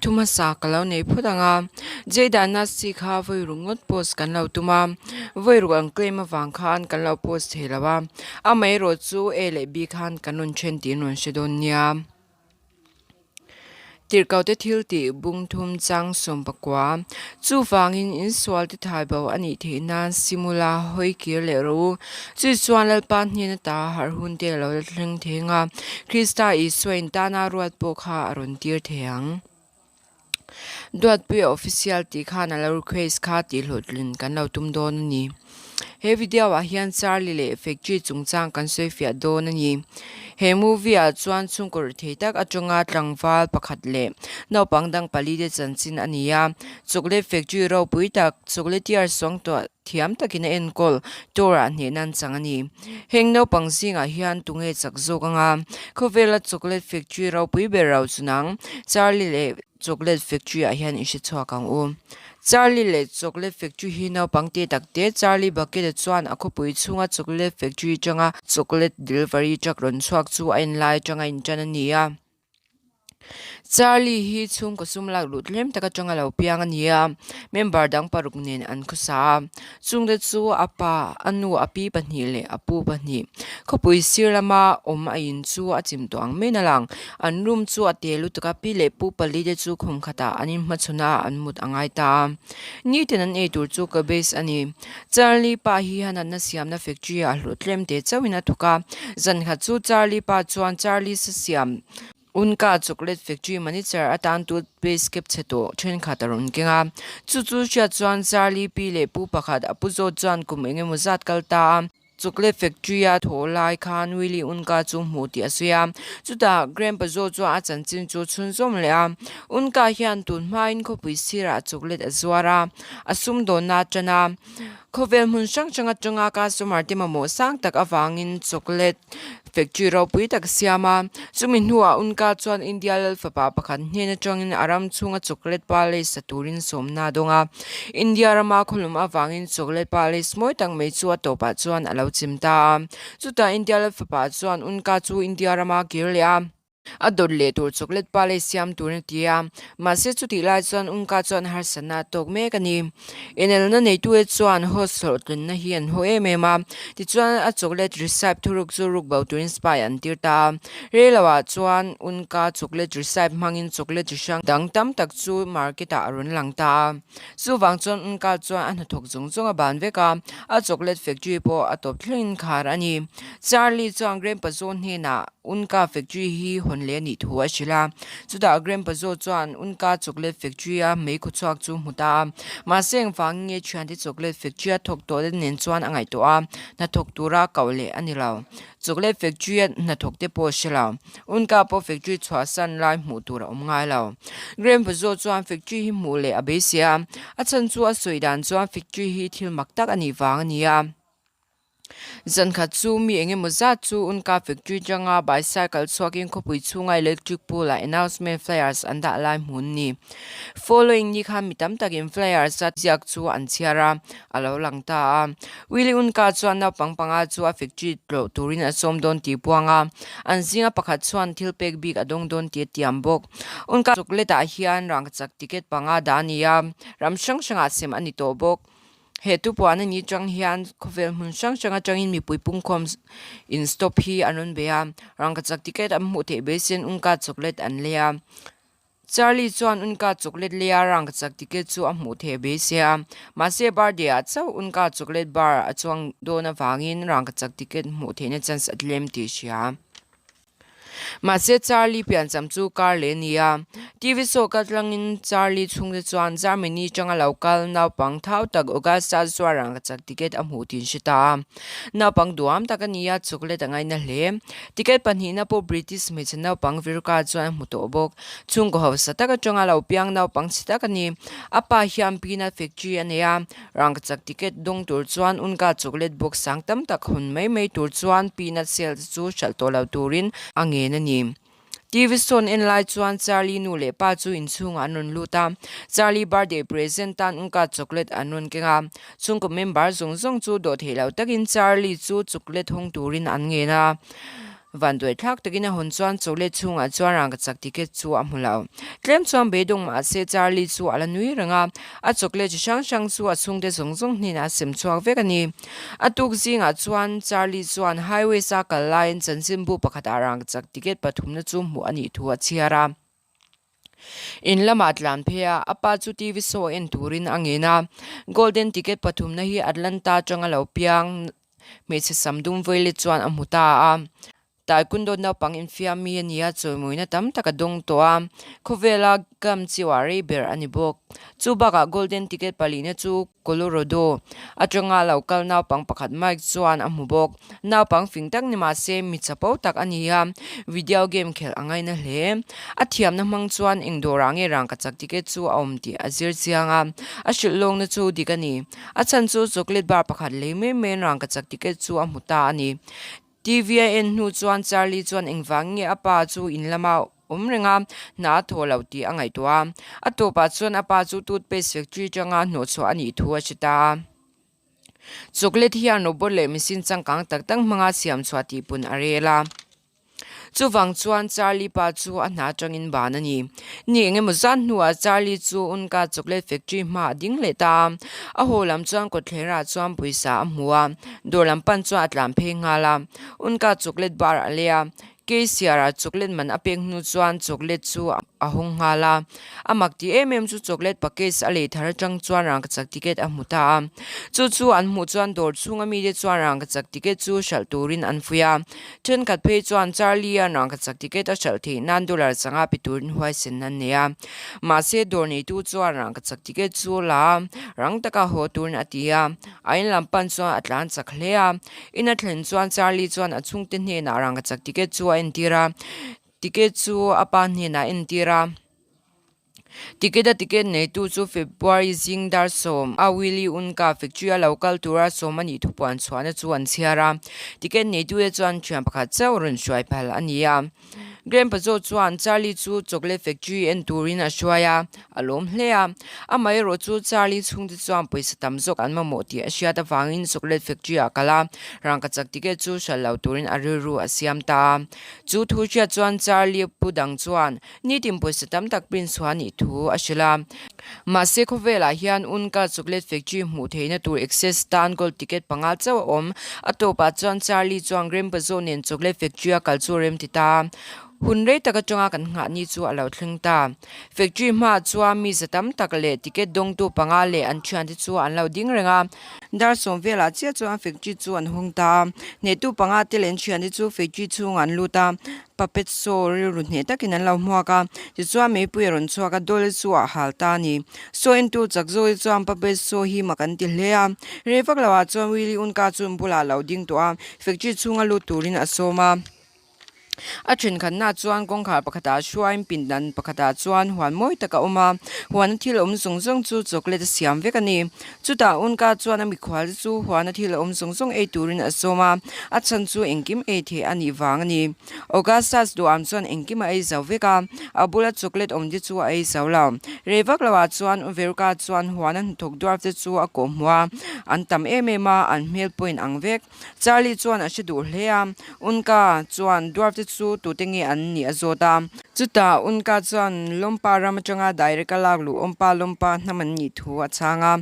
Thu hmasa ka lo nei phawt ang a, Jada Nasi kha vawi ruk ngawt post kan lo tum a, vawi ruk ang claim avang khan kan lo post thei lo a, amaherawh chu A leh B khan kan rawn then tih an rawn hre dawn nia. Tirhkohte thil tih bung thum chang 19. Chuvangin insual te thai bo a nih theih nan Simula hawi kir leh rawh u. Chu chuan Lalpa hnen ata harh hun te a lo la thleng thei ang a, Krista Isua in tana ruat pawh kha a rawn tir thei ang. Duatpuia official tih khan a lo request kha tih hlawhtlin kan lo tum dawn a ni. He video ah hian Charlie leh Factory chungchang kan sawi fiah dawn a ni. He movie ah chuan chhungkaw ri thei tak atanga tlangval pakhat leh naupang dang pali te chanchin a ni a. Chocolate Factory ropui tak chocolatier suangtuah thiam takin a enkawl tour ah hnehna an chang a ni. Heng naupang zingah hian tunge chak zawk anga khawvela Chocolate Factory ropui ber ro chu nang Charlie leh Chocolate Factory ah hian i hre chhuak ang u. Charlie leh Chocolate Factory hi naupang te tak te Charlie Bucket-a chuan a khawpui chhunga Chocolate Factory atanga chocolate delivery truck rawn chhuak chu a en lai atanga intan a ni a. Charlie hi chhungkaw sum lak luh tlem tak atanga lo piang a ni a, member dang paruk nen an khawsa a. Chungte chu a pa, a nu, a pi pahnih leh a pu pahnih. Khawpui sir lama awm a in chu a chim tawh ang maiin a lang. An room chu a te lutuk a, pi leh pu pali te chu khum khatah an inhmachhawn a, an mut a ngai ta a. Nitin an ei tur chu cabbage a ni. Charlie pa hi a natna siamna factory ah hlawh tlem te chauhin a thawk a. Zan khat chu Charlie pa chuan Charlie sa siam Unka chocolate factory manager atan toothpaste kep chhe tawh thenkhat a rawn keng a. Chu chu hriat chuan Charlie pi leh pu pakhat a pu zawt chuan kum eng emaw zat kal ta a. Chocolate factory a thawh lai khan Willy Unka chu hmuh tih a sawi a. Chutah Grandpa zawt chuan a chanchin chu chhunzawm leh a. Unka hian tun hmain khawpui sirah chocolate a zuar a, a sumdawnna a tan a. Khawvel hmun hrang hrang atanga customer te mamawh sang tak avangin chocolate factory ropui tak a siam a. Chumi hnuah Unka chuan India lal fapa pakhat hnen atangin a ram chhunga chocolate palace a turin sawmna a dawng a. India rama khawlum avangin chocolate palace mawi tak mai chu a tawpah chuan a lo chim ta a. Chutah India lal fapa chuan Unka chu India rama kir leh a. A dawt leh tur chocolate palace siam turin a ti a, mahse chutih lai chuan Unka chuan harsatna a tawk mek a ni. Inelna neitute chuan host hlawhtlinna hi an haw em em a, tichuan a chocolate recipe thuruk chu ruk bo turin spy an tir ta a. Reiloah chuan Unka chocolate recipe hmangin chocolate chi hrang dang tam tak chu market ah a rawn lang ta a. Chuvang chuan Unka chuan a hnathawk zawng zawng a ban vek a, a chocolate factory pawh a tawp thlengin khar a ni. Charlie chuan Grandpa Joe hnenah Unka factory hi hawn leh a nih thu a hrilh a. Chutah Grandpa Joe chuan Unka chocolate factory a mei khawchhuak chu hmu ta a. Mahse engvangin nge thiante chocolate factory a thawk tawh te nen chuan a ngaihtuah a, hnathawk tura koh leh a ni lo. Chocolate factory a hnathawk te pawh a hre lo. Unka pawh factory chhuahsan lai hmuh tur a awm ngai lo. Grandpa Joe chuan factory hi hmuh leh a beisei a, a chhan chu a sawi dan chuan factory hi thil mak tak a nih vang a ni a. Zankhat chu mi eng emaw zat chu Unka factory atanga bicycle chhuakin khawpui chhunga electric pole ah announcement flyers an dah lai hmun a ni. Following ni khan mi tam takin flyers a ziak chu an chhiar a, a lo lang ta a. Willy Unka chuan naupang panga chu a factory tlawh turin a sawm dawn tih puang a, an zinga pakhat chuan thil pek bik a dawng dawn tih a tiam bawk. Unka chocolate ah hian rangkachak ticket panga dah a ni a, ram hrang hrangah sem a ni tawh bawk. He tupuan a ni atang hian khawvel hmun hrang hrang atangin mipui pungkhawm in stop hi an rawn bei a, rangkachak ticket an hmuh theih beiseiin Unka chocolate an lei a. Charlie chuan Unka chocolate lei a rangkachak ticket chu a hmuh theih beisei a, mahse birthday ah chauh Unka chocolate bar a chuang dawn avangin rangkachak ticket hmuh theihna chance a tlem tih a hria. Mahse Charlie piancham chu kar leh a ni a, TV show kal tlangin Charlie chhungte chuan Germany atanga lo kal naupang thau tak Augusta chuan rangkachak ticket a hmuh tih an hre ta a. Naupang duham tak a ni a, chocolate a ngaina hle. Ticket pahnihna pawh British hmeichhe naupang Veruca chuan a hmu tawh bawk. Chhungkaw hausa tak atanga lo piang naupang chhe tak a ni. A pa hian peanut factory a nei a, Rangkachak ticket dawng tur chuan Unka chocolate box sang tam tak hawn mai mai tur chuan peanut sales chu hralh tawh lo turin a ngen a ni. TV sawn en lai chuan Charlie nu leh pa chu inchhungah an rawn lut a, Charlie birthday present tan Unka chocolate an rawn keng a. Chhungkaw member zawng zawng chu dawh theih loh takin Charlie chu chocolate hawng turin an ngen a. Vanduai thlak takin a hawn chuan chocolate chhungah chuan rangkachak ticket chu a hmu lo. Tlem chuan beidawng mahse Charlie chu a la nui reng a, a chocolate chi hrang hrang chu a chhungte zawng zawng hnenah a sem chhuak vek a ni. A tuk zingah chuan Charlie chuan highways a kal laiin chanchinbu pakhatah rangkachak ticket pathumna chu hmuh a nih thu a chhiar a. In lamah tlan phei a, a pa chu TV show en turin a ngen a. Golden ticket pathumna hi Atlanta atanga lo piang hmeichhe sam dum Violet chuan a hmu ta a. Taekwondo naupang infiam mi a ni a, chawimawina tam tak a dawng tawh a, khawvela gam chiuah rei ber a ni bawk. Chu bakah Golden ticket palihna chu Colorado atanga lo kal naupang pakhat Mike chuan a hmu bawk. Naupang fing tak ni mah se mi chapo tak a ni a, video game khelh a ngaina hle. A thiamna hmang chuan eng dawrah nge rangkachak ticket chu a awm tih a zir chiang a, a hrilh lawngna chu dik a ni. A chhan chu chocolate bar pakhat lei mai maiin rangkachak ticket chu a hmu ta a ni. TV a en hnu chuan Charlie chuan engvang nge a pa chu in lama awm reng a, hna a thaw lo tih a ngaihtuah a. A tawpah chuan a pa chu toothpaste factory atanga hnawhchhuah a nih thu a hre ta a. Chocolate hian robot leh machine changkang tak tak hmanga siam chhuah tih pun a rel a. Chuvang chuan Charlie pa chu a hna atangin ban a ni. Ni eng emaw zan hnuah Charlie chu Unka chocolate factory hmaah a ding leh ta a. A haw lam chuan kawtthlerah chuan pawisa a hmu a, dawr lam pan chuan a tlan phei nghal a. Unka chocolate bar a lei a, Cashier-a chocolate man a pek hnu chuan chocolate chu a hawng nghal a. A mak tih em em chu chocolate package a lei thar atang chuan rangkachak ticket a hmu ta a. Chu chu an hmuh chuan dawr chhunga mite chuan rangkachak ticket chu hralh turin an fuih a. Thenkhat phei chuan Charlie-a rangkachak ticket a hralh theih nan dollar changa pe turin huaisen an nei a. Mahse dawr neitu chuan rangkachak ticket chu la a, rang taka haw turin a ti a. A in lam pan chuan a tlan chak hle a. In a thlen chuan Charlie chuan a chhungte hnenah rangkachak ticket chu a entir a, ticket chu a pa hnenah a entir a. Ticket a ticket neitu chu February zing dar sawm a Willy Wonka factory a lo kal tura sawm a nih thupuan chhuahna chu an chhiar a. Ticket neitute chuan thian pakhat chauh rawn hruai phal a ni a. Grandpa zawk chuan Charlie chu chocolate factory en turin a hruai a, a lawm hle a. Amaherawh chu Charlie chhungte chuan pawisa tam zawk an mamawh tih a hriat avangin chocolate factory ah kal a, rangkachak ticket chu hralh lo turin a rilru a siam ta a. Chu thu hriat chuan Charlie pu dang chuan nitin pawisa tam tak print chhuah a nih thu a hrilh a. Mahse khawvelah hian Unka chocolate factory hmuh theihna tur access tan gold ticket panga chauh a awm. A tawpah chuan Charlie chuan Grandpa Joe nen chocolate factory a kal chu a rem ti ta. Hun rei tak atanga kan nghah ni chu a lo thleng ta. Factory hmaah chuan mi za tam tak leh ticket dawngtu panga leh an thiante chu an lo ding reng a. Dar sawm velah chiah chuan factory chu an hawng ta a. Hnehtu panga te leh an thiante chu factory chhungah an lut a. Puppet show rilru hneh takin an lo hmuak a, tichuan meipui a rawn chhuak a, Dolly chu a hal ta a ni. Show entu chak Zoe chuan puppet show hi mak an ti hle a, rei vak loah chuan Willy Wonka chu an bulah a lo ding tawh a, factory chhunga lut turin a sawm a. A thenkhatna chuan kawngkhar pakhatah hruaiin pindan pakhatah chuan huan mawi tak a awm a, huana thil awm zawng zawng chu chocolate a siam vek a ni. Chutah Wonka chuan a mikhual te chu huana thil awm zawng zawng ei turin a sawm a, a chhan chu engkim ei theih a nih vang a ni. Augustus duham chuan engkim a ei zo vek a, a bula chocolate awm te chu a ei zo lo. Rei vak loah chuan Veruka chuan huana hnathawk dwarf te chu a kawh hmuh a, an tam em em a, an hmel pawh in ang vek. Charlie chuan a hre duh hle a, Unka chuan dwarf te chu tute nge an nih a zawt a. Chutah Unka chuan Lawmpa ram atanga direct a lak luh Awmpa Lawmpa hnam an nih thu a chhang a.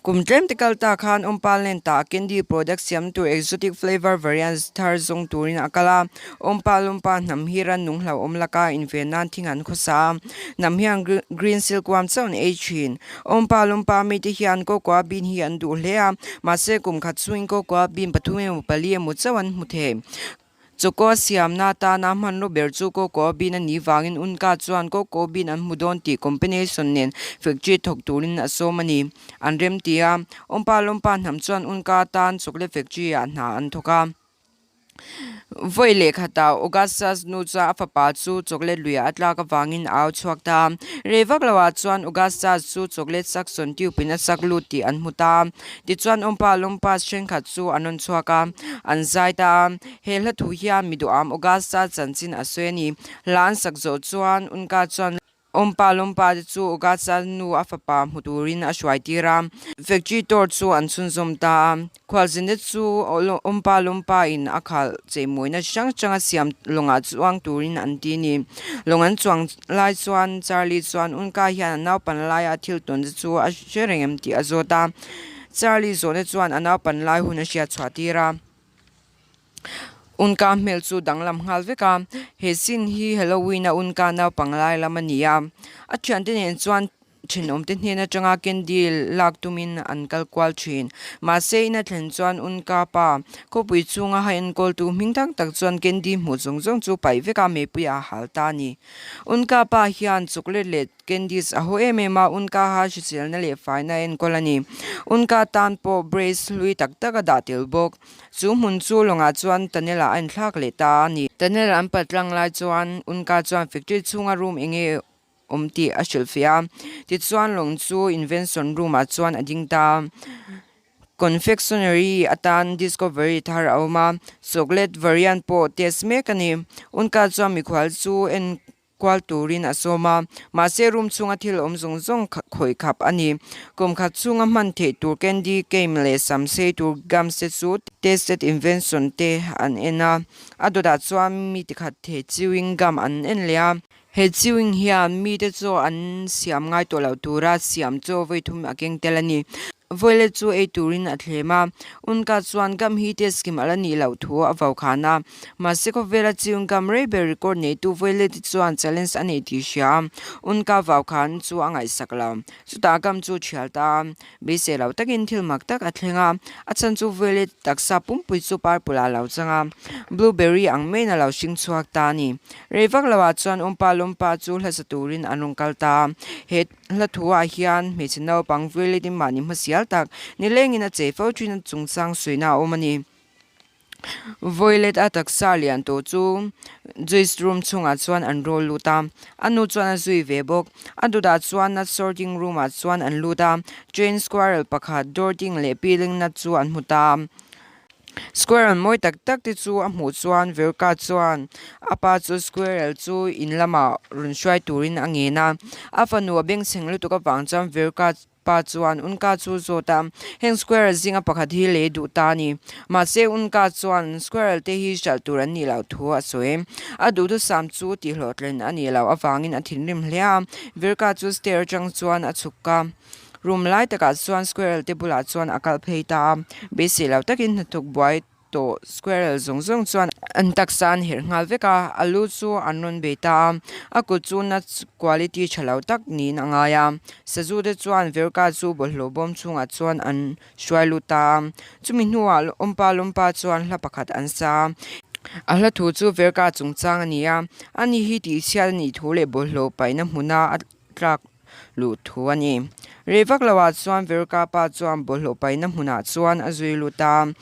Kum tlem te kal ta khan Awmpa Land ah candy product siam tur exotic flavour variants thar zawng turin a kal a. Awmpa Lawmpa hnam hi rannung hlauhawm laka inven nan thing an khawsa a. Hnam hian green silkworm chauh an ei thin. Awmpa Lawmpa mite hian cocoa bean hi an duh hle a, mahse kum khat chungin cocoa bean pathum emaw pali emaw chauh an hmu thei. Choka siamna atana hmanraw ber chu cocoa bean a nih vangin Unka chuan cocoa bean an hmu dawn tih combination nen factory thawk turin a sawm a ni. An rem ti a, Awmpa Lawmpa hnam chuan Unka atan chocolate factory ah hna an thawk a. Vawi leh khatah Augustus nu chuan a fapa chu chocolate luiah a tlak avangin a au chhuak ta a. Rei vak loah chuan Augustus chu chocolate suction tube in a sak lut tih an hmu ta a. Tichuan Oompa Loompas thenkhat chu an rawn chhuak a, an zai ta a. He hla thu hian mi duham Augusta chanchin a sawi a ni. Hla an sak zawh chuan Unka chuan. Awmpa lawmpa te chu August-a nu a fapa hmu turin a hruai tir a, factory tour chu an chhunzawm ta a. Khualzinte chu Awmpa lawmpa in a khalh cheimawina chi hrang hrang a siam lawngah chuang turin an ti a ni. Lawng an chuang lai chuan Charlie chuan Unka hian a naupan laia a thil tawn te chu a hre reng em tih a zawt a. Charlie zawhna chuan a naupan lai hun a hriat chhuah tir a. Unka hmel chu danglam nghal vek a, he scene hi Halloween a Unka naupang lai lam a ni a, a thiante nen chuan thenawmte hnen atanga candy lak tumin an kal kual thin. Mahse in a thlen chuan Unka pa khawpui chhunga ha enkawltu hming tak tak chuan candy hmuh zawng zawng chu paih vek a, meipui a hal ta a ni. Unka pa hian chocolate leh Candice a haw em em a, Unka ha hriselna leh faina a enkawl a ni. Unka tan pawh brace hlui tak tak a dah tel bawk. Chu hmun chu lawngah chuan tunnel ah a inthlak leh ta a ni. Tunnel an pal tlang lai chuan Unka chuan factory chhunga room eng nge awm tih a hrilhfiah a. Tichuan lawng chu invention room ah chuan a ding ta a. Confectionery atan discovery thar a awm a, chocolate variant pawh test mek a ni. Unka chuan mikhual chu en kual turin a sawm a, mahse room chhunga thil awm zawng zawng khawih khap a ni. Kum khat chhunga hman theih tur candy cane leh sam sei tur gums te chu tested invention te an en a, a dawtah chuan mi tikhat he chewing gum an en leh a. He chewing hian mite chaw an siam ngai tawh loh tura siam chaw vawi thum a keng tel a ni. Violet chu ei turin a thlem a, Unka chuan gum hi test kim a la nih loh thu a vau khan a. Mahse khawvela chewing gum rei ber record neitu Violet-i chuan challenge a nei tih hria a, Unka vau khan chu a ngaihsak lo. Chutah gum chu thial ta a, beisei lo takin thil mak tak a thleng a, a chhan chu Violet taksa pumpui chu purple ah a lo chang a, blueberry ang maiin a lo hring chhuak ta a ni. Rei vak loah chuan Umpa Lumpa chu hlasa turin an rawn kal ta a, he Hla thuah hian hmeichhe naupang Violet-i mahni hmasial tak nilengin a chei fo thin a chungchang suihna a awm a ni. Violet a taksa lian tawh chu Joyce room chhungah chuan an rawl lut a, a nu chuan a zui ve bawk. A dawtah chuan nut sorting room ah chuan an lut a, train squirrel pakhat dorting leh peeling nut chu an hmu ta a. Squirrel mawi tak tak te chu a hmuh chuan Verka chuan a pa chu squirrel chu in lamah rawn hruai turin a ngen a. A fanu a bengchheng lutuk avang chuan Verka pa chuan Unka chu zawt a, heng squirrel zinga pakhat hi lei duh ta a ni. Mahse Unka chuan squirrel te hi hralh tur an nih loh thu a sawi. A duhthusam chu tihhlawhtlin a nih loh avangin a thinrim hle a, Verka chu stair atang chuan a chhuk a. Room lai takah chuan squirrel te bulah chuan a kal phei ta a, beisei lo takin hnathawk buai tawh squirrel zawng zawng chuan an taksa an herh nghal vek a, a lu chu an rawn bei ta a, a kut chu nuts quality tha lo tak niin a ngai a, sazu te chuan Verka chu bawlhhlawh bawm chhungah chuan an hruai lut ta a, chumi hnuah Awmpa Lawmpa chuan hla pakhat an sa a, a hla thu chu Verka chungchang a ni a, ani hi tihchhiat a nih thu leh bawlhhlawh paihna hmuna a tlak luh thu a ni. Rei vak loah chuan Verka pa chuan bawlhhlawh paihna hmunah chuan a zui lut a,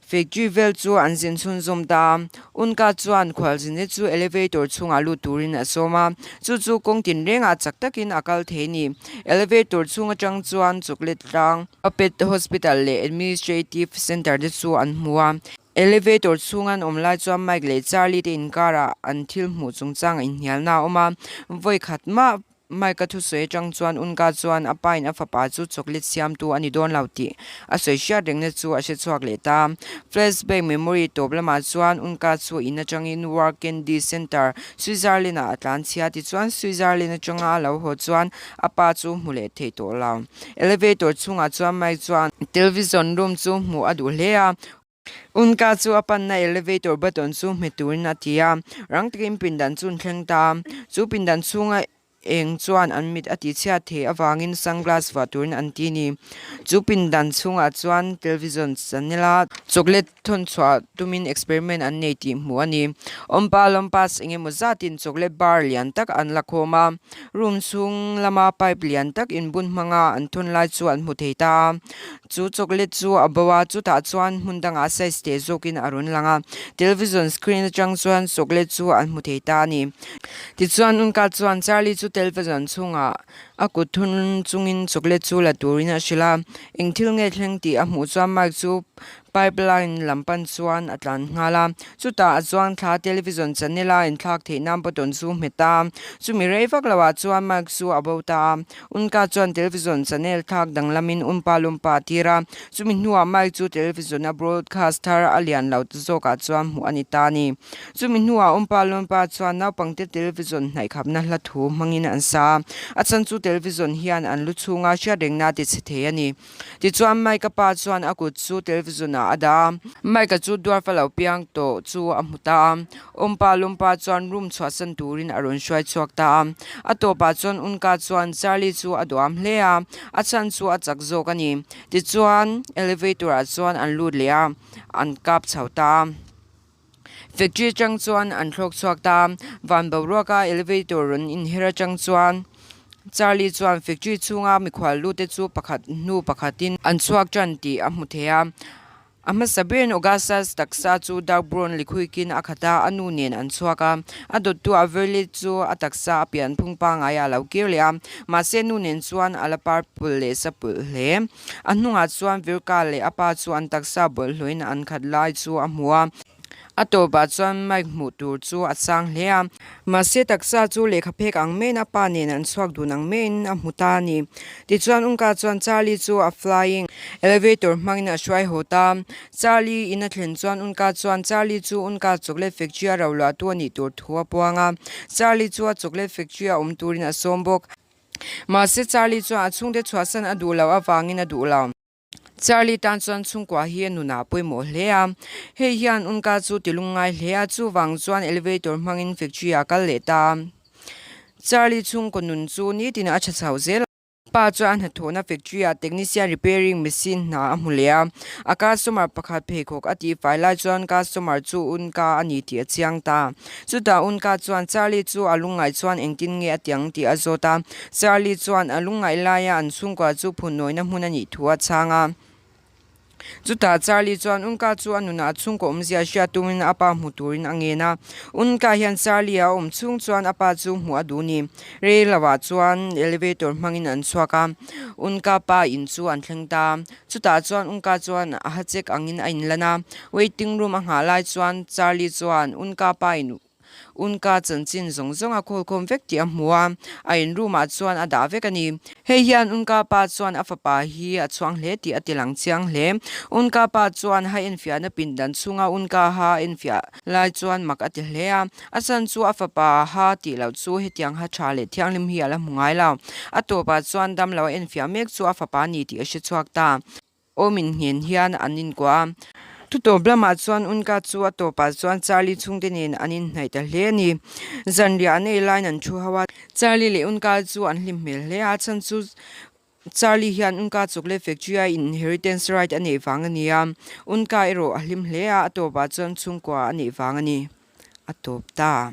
factory vel chu an zin chhunzawm ta a. Unka chuan khualzine chu elevator chhungah lut turin a sawm a, chu chu kawng tinrengah chak takin a kal thei a ni. Elevator chhung atang chuan chocolate tlang, Puppet Hospital leh Administrative Centre te chu an hmu a. Elevator chhung an awm lai chuan Mike leh Charlie te inkarah an thil hmuh chungchang a inhnialna a awm a, vawi khat mah Mike-a thusawi atang chuan Unka chuan a pain a fapa chu chocolate siamtu a ni dawn lo tih a sawi hriat rengna chu a hre chhuak leh ta. Flashback memory tawp lamah chuan Unka chu in atangin Work Candy Center, Switzerland-ah a tlan chhia tichuan Switzerland atanga a lo haw chuan a pa chu hmu leh thei tawh lo. Elevator chhungah chuan Mike chuan television room chu hmuh a duh hle a, Unka chu a panna elevator button chu hmet turin a ti a, rang takin pindan chu an thleng ta a. Chu pindan chhunga eng chuan an mit a tihchhiat theih avangin sunglass vuah turin an ti a ni. Chu pindan chhungah chuan television channel a chocolate thawn chhuah tumin experiment an nei tih hmuh a ni. Awmpa lawmpas eng emaw zatin chocolate bar lian tak an la khawm a, room chhung lama pipe lian tak inbun hmanga an thawn lai chu an hmu thei ta a. Chu chocolate chu a bo a, chutah chuan hmun dangah size teh zawkin a rawn lang a, television screen atang chuan chocolate chu an hmu thei ta a ni. Tichuan Unka chuan Charlie chu television chhungah a kut thun chungin chocolate chu la turin a hrilh a, eng thil nge thleng tih a hmuh chuan Mike chu. Pipeline lam pan chuan a tlan nghal a. Chutah a chuang thla television channel a inthlak theih nan button chu hmet a. Chumi rei vak lo ah chuan mic chu a bo ta a. Unka chuan television channel thlak danglamin Umpa Lumpa a tir a. Chumi hnuah mic chu television a broadcast thar a lian lo ta zawkah chuan hmuh a ni ta a ni. Chumi hnuah Umpa Lumpa chuan naupangte television hnaih khapna hla thu hmangin an sa a. A chhan chu television hian an lu chhunga hriatrengna a ti chhe thei a ni. Tichuan Mike-a pa chuan a kut chu television ah a dah a. Mike-a chu dwarf a lo piang tawh chu a hmu ta a. Umpa Lumpa chuan room chhuahsan turin a rawn hruai chhuak ta a. A tawpah chuan Unka chuan Charlie chu a duham hle a, a chhan chu a chak zawk a ni. Tichuan elevator ah chuan an lut leh a, an kap chho ta a. Factory atang chuan an thlawk chhuak ta a, van boruaka elevator rawn inher atang chuan Charlie chuan factory chhunga mikhual lute chu pakhat hnu pakhatin an chhuak tan tih a hmu thei a. A hmasa berin Augustus taksa chu dark brown likhuikin a khat a, a nu nen an chhuak a. A dawttu Averly chu a taksa a pian phung pangaiah a lo kir leh a, mahse nu nen chuan a la purple leh sapulh hle. A hnungah chuan Virka leh a pa chu an taksa bawlhhlawhin an khat lai chu a hmu a. A tawpah chuan Mike hmuh tur chu a chang hle a. Mahse taksa chu lehkha phek ang maiin a pa nen an chhuak dun ang maiin a hmu ta a ni. Tichuan Unka chuan Charlie chu a flying elevator hmangin a hruai haw ta. Charlie in a thlen chuan Unka chuan Charlie chu Unka chocolate factory a roluahtu a nih tur thu a puang a. Charlie chu a chocolate factory a awm turin a sawm bawk. Mahse Charlie chuan a chhungte chhuahsan a duh loh avangin a duh lo. Charlie tan chuan chhungkua hi a nunah a pawimawh hle a, hei hian Unka chu ti lungngai hle a, chuvang chuan elevator hmangin factory ah a kal leh ta a. Charlie chhungkaw nun chu nitin a tha chho zel a. Pa chuan a hnathawhna factory ah technician repairing machine hna a hmu leh a, a customer pakhat pheikhawk a tihfai lai chuan customer chu Unka a ni tih a chiang ta. Chutah Unka chuan Charlie chu a lungngaih chuan engtin nge a ti ang tih a zawt a. Charlie chuan a lungngaih laia an chhungkua chu phunawina hmun a nih thu a chhang a. Chutah Charlie chuan Unka chu a nunah chhungkaw awmzia hriat tumin a pa hmu turin a ngen a. Unka hian Charlie a awm chhung chuan a pa chu hmuh a duh ni. Rei lovah chuan elevator hmangin an chhuak a, Unka pa in chu an thleng ta. Chutah chuan Unka chuan a ha chek angin a inlan a, waiting room a nghah lai chuan Charlie chuan Unka pa in Unka chanchin zawng zawng a khawlkhawm vek tih a hmu a, a in room ah chuan a dah vek a ni. Hei hian Unka pa chuan a fapa hi a chhuang hle tih a ti lang chiang hle. Unka pa chuan ha enfiahna pindan chhunga Unka ha enfiah lai chuan mak a ti hle a, a chhan chu a fapa ha tih loh chu hetiang ha tha leh thianghlim hi a la hmu ngai lo. A tawpah chuan damlo a enfiah mek chu a fapa ni tih a hre chhuak ta. Awm innghen hian an inkuah a. Thutawp lamah chuan Unka chu a tawpah chuan Charlie chhungte nen an inhnaih ta hle a ni. Zanriah an ei laiin an thu ho a. Charlie leh Unka chu an hlim hmel hle a, a chhan chu Charlie hian Unka chocolate factory a inheritance right a neih vang a ni a, Unka erawh a hlim hle a, a tawpah chuan chhungkua a neih vang a ni. A tawp ta.